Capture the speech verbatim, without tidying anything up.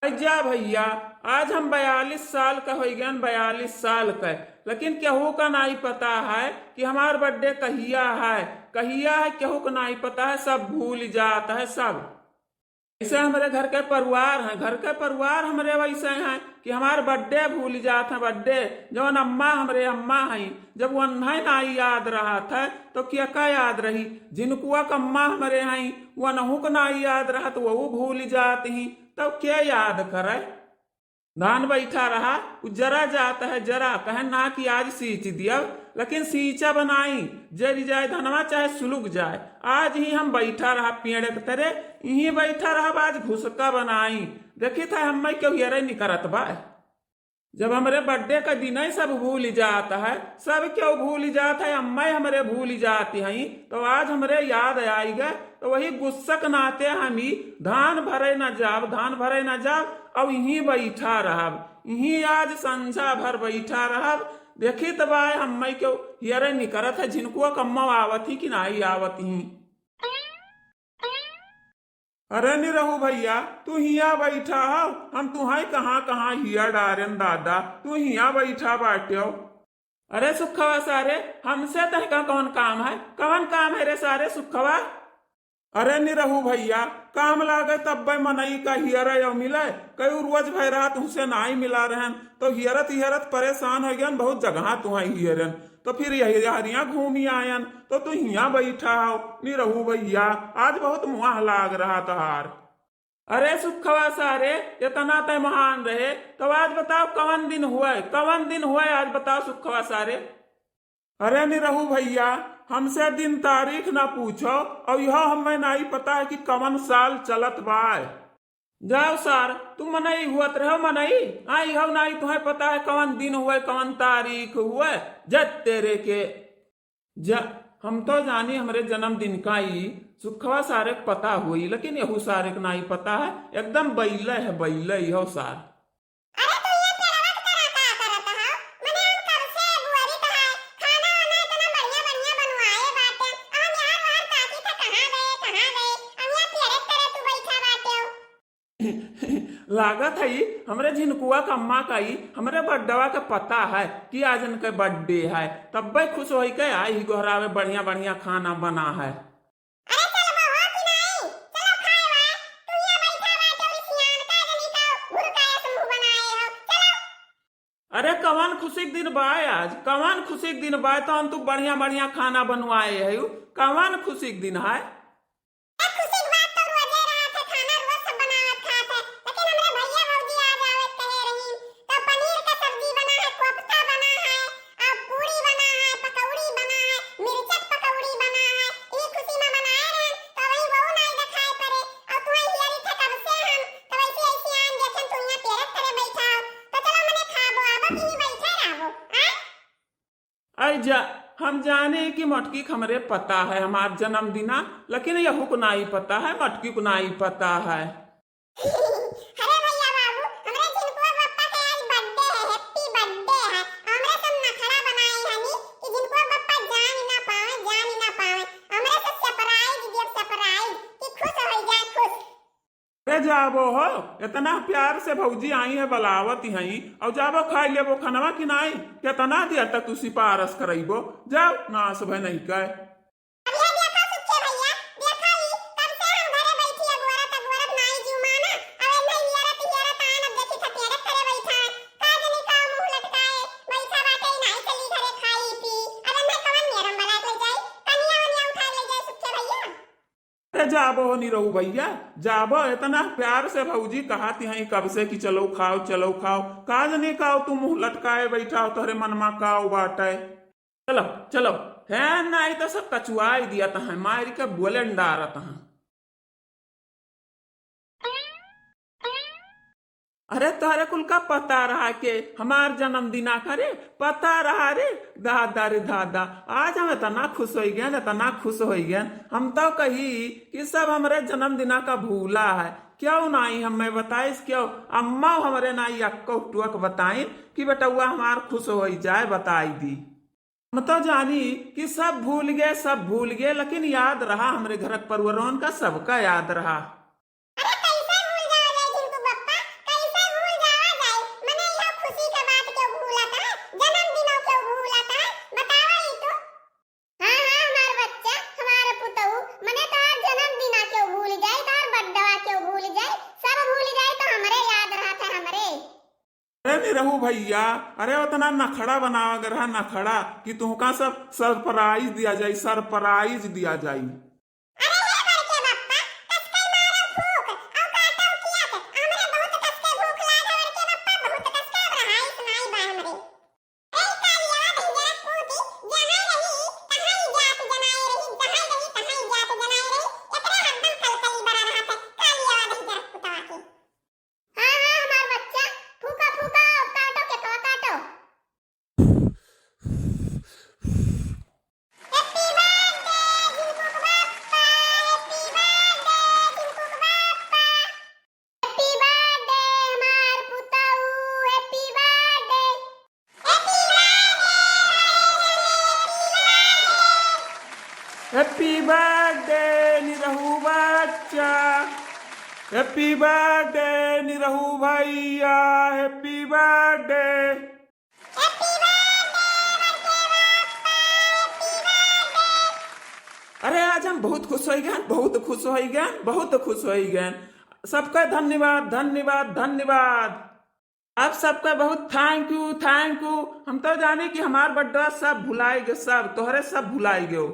अरे जा भइया, आज हम बयालीस साल का होइ गएन, बयालीस साल का, लेकिन केहू का नाहीं पता है कि हमार birthday कहिया है, कहिया है, केहू का नाहीं पता है, सब भूल जात है, सब। ऐसे हमरे घर के परिवार हैं, घर के परिवार हमरे वैसे हैं कि हमार birthday भूल जात हैं, birthday। जौन अम्मा हमरे अम्मा हैं, जब वन्है नाहीं याद रहत है, तो केका याद रही? जिनकुआ क अम्मा हमरे हैं, वनहू क नाहीं याद रहत, वहू भूल जात ही, तब के याद करे? धान बैठा रहा, उ जरा जात है, जरा, कहे ना कि आज सींच दियब, लेकिन सींचा बनाई, जरि जाए धनवा चाहे सुलुक जाए, आज ही हम बैठा रहा पेड़ के तरे, इहीं बैठा रहब, आज घुसका बनाई। देखित है हम्मै केहू हेरे निकरत बा। जब हमरे birthday का दिनै सब भूल जात है, सब केहू भूल जात है, अम्मै हमरे भूल जात हैं, तो आज हमरे याद आइगा, तो वही गुस्सा के नाते हम ई धान भरे न जाब, धान भरे न जाब, अब इहीं बैठा रहब, इहीं आज संझा भर बैठा रहब। देखित बाय हम्मै केहू हेरे निकरत है, जिनकुआ क अम्मा आवत ही कि नाहीं आवत ही। अरे निरहू भइया, तू हियाँ बैठा हौ, हम तुहैं कहाँ कहाँ हिया डारेन दादा, तू हियाँ बैठा बाट्यो। अरे सुखवा सारे, हमसे तहका कौन काम है? कवन काम है रे सारे सुखवा? अरे निरहू भइया, काम लागे तब्बै मनई का हियरै अउ मिलै, कई रोज भै रहा तुहसे नाहीं मिला रहेन, तो हियरत हियरत परेसान होइ गएन, बहुत जगह तुहैं हियरेन, तो फिर यही हरियाँ घूमी आएन, तो तू हियाँ बैठा हौ निरहू भइया, आज बहुत मुँह लाग रहा तोहार। अरे सुखवा सारे, एतना तैं महान रहे, तब आज बताओ कवन दिन हुवै, कवन दिन हुवै आज बताओ सुखवा सारे। अरे निरहू भइया, हमसे दिन तारीख न पूछो, अउ इहौ हम्मै नाहीं पता है कि कवन साल चलत बाय। जाओ सार, तुम मनई हुवत रहो मनई, आ इहौ नाहीं तुहैं पता है कवन दिन हुवै, कवन तारीख हुवै, जत तेरे के। जा, हम तो जानी हमरे जन्मदिन का ई सुखवा सारे क पता होई, लेकिन एहू सारे क नाहीं पता है। एकदम बैले है, बैले इहौ सार। अरे तू ये पेड़वा के तरह का करत हो? मने हम कब से बुअरी तो है, खाना वाना इतना बढ़िया बढ़िया बनवाए बाटे, हम यहाँ वहाँ ताकी था कहाँ गए, कहाँ गए, हम यहाँ पेड़े के तरह तू बैठा बाटे हो। लागत है ई हमरे झिनकुआ क अम्मा का ई हमरे बड्डवा क पता है कि आज इनके birthday है, तब्बै खुश होई के आई ही गोहरावे बढ़िया बढ़िया खाना बना है। अरे चलबो हो कि नाहीं? चलो खाए वाए, तू यहाँ बैठा बाटे हो सियान, का जनी का भुरकाया समूह बनाए हो, चलो। अरे कवन खुशी क दिन बाय आज, कवन खुशी क दिन बाय, तौन तू बढ़िया बढ़िया खाना बनवाए है, कवन खुशी क दिन है? ए, खुशी क बात तो रोजे रहत है, खाना रोज सब बनावत खात है, लेकिन हमरे भइया भौजी आज आवत कहे रही, तो पनीर का सब्जी बना है, कोफ्ता बना है, और पूरी बना है, पकौड़ी बना है, मिर्चक पकौड़ी बना है, ई खुशी में बनाए रहन, तो वही वहू नाई देखाए पड़े, और तू आई हियरी थे कब से हम, तो वैसे ऐसे आन देखेन तू यहाँ पेरक करे बैठा हो, तो चलो मने खाबो आबो कि ही बैठे रहबो, आय? अरे जा, हम जाने कि मटकी क हमरे पता है हमार जन्मदिना, लेकिन यहू क नाई पता है, मटकी क नाई पता है। अरे भइया बाबू, हमरे झिनकुआ बप्पा के आज birthday है, happy birthday है। हमरे सब नखड़ा बनाए हनी कि झिनकुआ बप्पा जान ही ना पावे, जान ही ना पावे। हमरे सब surprise दियब, surprise, कि खुश होइ जाए, खुश। अरे जाबो हो, एतना प्यार से भौजी आई है, बलावत हई, अउ जाबो खाइ लेबो खनवा कि नाई? केतना देर तक तू सिफारस करइबो? जाओ, नास भय नहीं कहे। अब ये देखा सुखे भइया, देखा ई, कब से हम घरे बैठी अगोरत अगोरत नाई जीव माना, अब एन्हे हियरत हियरत आन, अब देखी थपेड़े करे बैठा है, का जनी का मुँह लटकाए बैठा बाटे, ई नाई चली घरे खाई पी, अब एन्हे कवन मेरम बलाए के ले जाई, कनिया वनिया उठाए ले जाए सुखे भइया। अरे जाबो हो निरहू भइया, जाबो, एतना प्यार से भौजी कहत हई कब से कि चलो खाओ, चलो खाओ, का जनी काओ तू मुँह लटकाए बैठा हो, तोहरे मनमा काओ बाटे। चलो, चलो, है नाई तो सब कचुआई दियत हैं, मारि के बोले न डारत हैं। अरे तोहरे कुल का पता रहा के हमार जन्मदिना का रे, पता रहा रे, दादा रे दादा, आज हम एतना खुश होइ गएन, एतना खुश होइ गएन। हम तो कही कि सब हमरे जन्मदिना का भूला है, केउ नाई हम्मे बताइस, केउ अम्मा हमरे नाई एक्को टुअक बताइन कि बेटउआ हमार खुश होइ जाए, बताई दी। हम तो जानी कि सब भूल गए, सब भूल गए, लेकिन याद रहा हमरे घरक परिवारन का, सबका याद रहा। अरे कैसे भूल जाओ जाए झिनकू बप्पा, निरहू भैया, अरे उतना नखड़ा बनावा गरहा नखड़ा कि तुहका सब सरप्राइज दिया जाई, सरप्राइज दिया जाई। अरे हे बड़के बप्पा, कसके मारो फूक, अउ काटो किया के, हमरे बहुत कसके भूख लागे बड़के बप्पा, बहुत कसके, अब रहाइस नाई बा हमरे। ए कालिया दहिजरा पूती, जहाँ रही, तहाँ ही जात जनाए रही, जहाँ रही, तहाँ ही जात जनाए रही, एकरे हरदम कलकली बरा रहत है, कालिया दहिजरा पुतवा के। हाँ, हाँ, हमार बच्चा, फूका, फूका, अब काटो केकवा, काटो। Happy birthday झिंकुक बाप्पा, happy birthday झिंकुक बाप्पा। Happy birthday हमार पुतऊ, happy birthday। Happy birthday, happy birthday। Happy birthday निरहू बच्चा, happy birthday निरहू भैया, happy birthday। Happy birthday बड़के बप्पा, happy birthday। अरे आज हम बहुत खुश होइ गए, बहुत खुश होइ गए, बहुत खुश होइ गए। सबका धन्यवाद, धन्यवाद, धन्यवाद। आप सबका बहुत thank you, thank you। हम तो जाने कि हमार birthday सब भुलाए गए, सब तोहरे सब भुलाए गए।